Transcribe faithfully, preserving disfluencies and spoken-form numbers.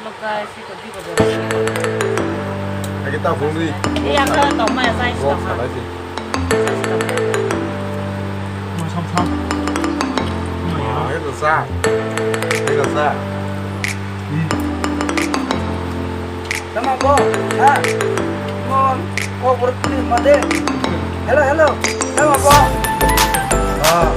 Lagi tak phone ni. Iya, ke tongma ya, size tongma. Size tongma. Ah, itu sa. Itu sa. Tama bo, ha? Mon, ko berhenti made. Hello, hello. Tama bo. Ah.